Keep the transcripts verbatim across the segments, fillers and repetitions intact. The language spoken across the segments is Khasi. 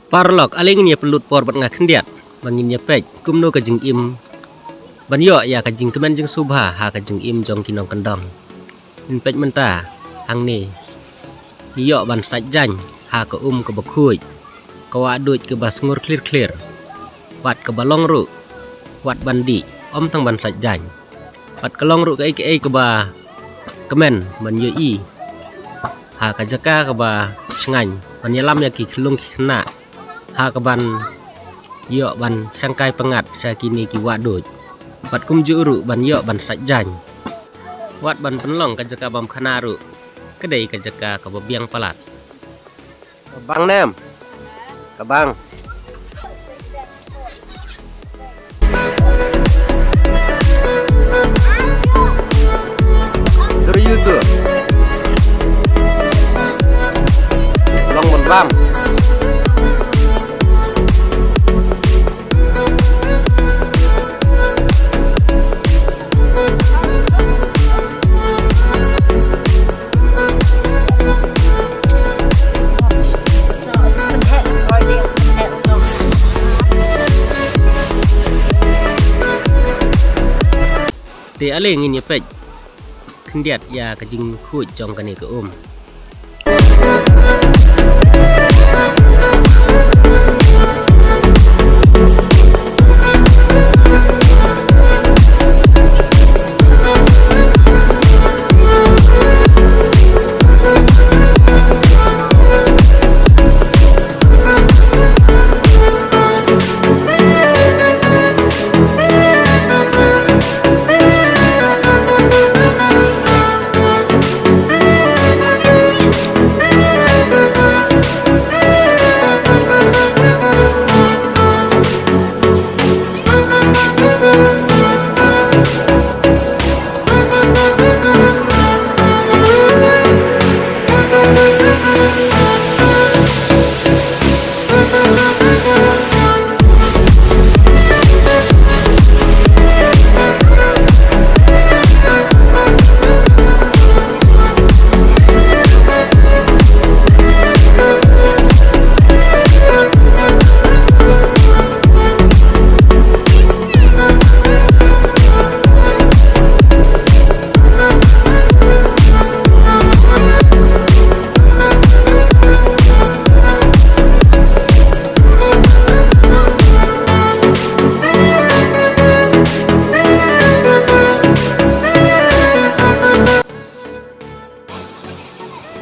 Paralok, ale ngin ïa pynlut por bad nga khyndiat ba ngin ïa peit kumno ka jingim ban ïoh ïa ka jingkmen jingsngewbha ha ka jingim jong ki nongkyndong. Ngin peit mynta hangne. Ngi ïoh ban sait jaiñ ha ka um kaba khuid, ka wah duid kaba sngur khlir khlir, wat kaba long ruh wat ban dih, ym tang ban sait jaiñ. Wat ka long ruh kaei kaei kaba kmen ban ïohi ha ka jaka kaba shngaiñ, ban ïalam ïa ki khyllung ki khynnah, ha kaban ïoh ban shangkai pyngngad sha kine ki wah duid. Wat kumjuh ruh ban ïoh ban sait jaiñ, wat ban pynlong ka jaka bam khana ruh ka dei ka jaka kaba biang palat. Ka bang nem. Ka bang. Duri yu tu. Long mon bang. Te ale ngin ïa peit khyndiat ïa ka jingkhuid jong kane ka um.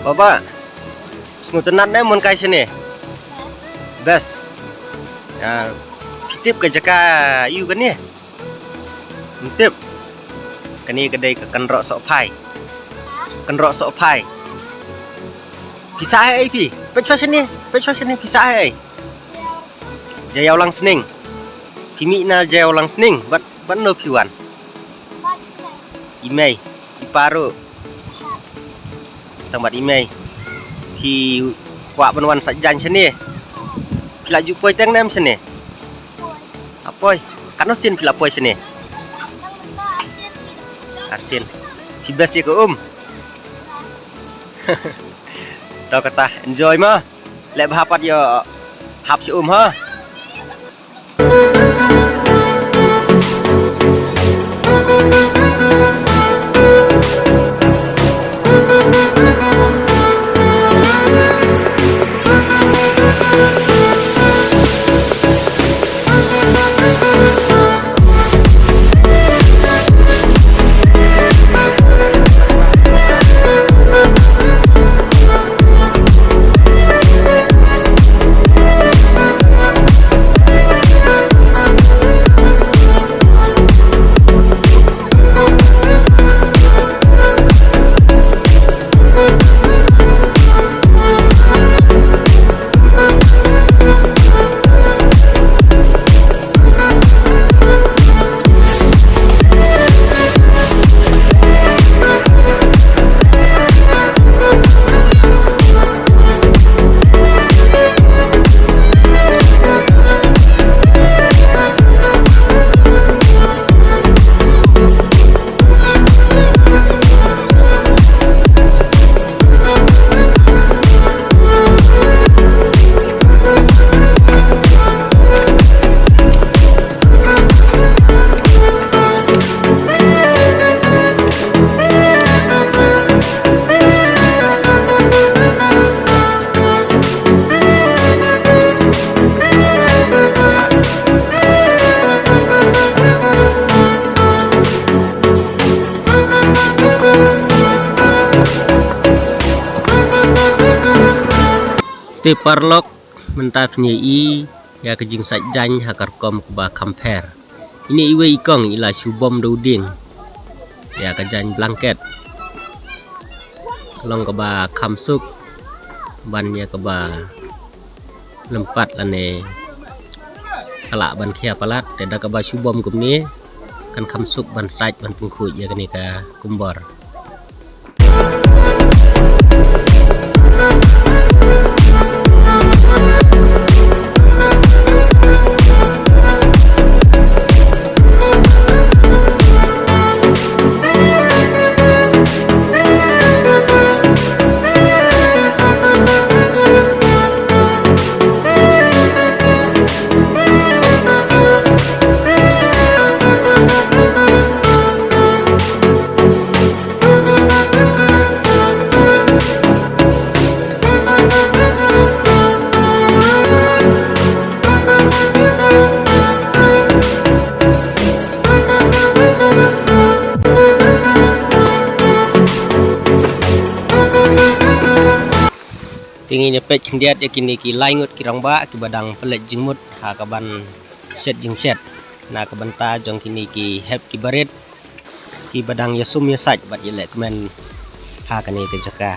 Baba, sngewtynnat ne mon kai shane? Best. Ya, phi tip ka jaka ïu kane? Ym tip. Kane ka dei ka Kynroh Sohphai. Kynroh Sohphai. Phi sah ei phi? Peit sha shane, peit sha shane, phi sah ei? Jaïaw Langsning. Phi mih na Jaïaw Langsning, bad, bad no phi wan? I mei, i pa ruh. Tang bad i mei. Phi kwah ban wan sait jaiñ shane? Phi la ju poi teng ne em shane? Poi. Katno sien phi la poi shane? Arsien. Phi best ïa ka um? To kata, enjoy mo. Leh bha pat ïoh hap sha um ha. Te paralok, mynta phin ïa i ïa ka jingsait jaiñ ha ka rukom kaba kham pher. Ine iwei i kong i la shu bom da u dieng ïa ka jaiñ blanket. Ka long kaba kham suk ban ïa kaba lympat lane ka lah ban khia palat, te da kaba shu bom kumne kan kham suk ban sait ban pynkhuid ïa kane ka kumbor. Te ngin ïa peit khyndiat ïa kine ki lai ngut ki rangbah kiba dang pynleit jingmut ha kaban shet jingshet na ka bynta jong kine ki hep ki barit kiba dang ïasum ïasait bad ïalehkmen ha kane ka jaka.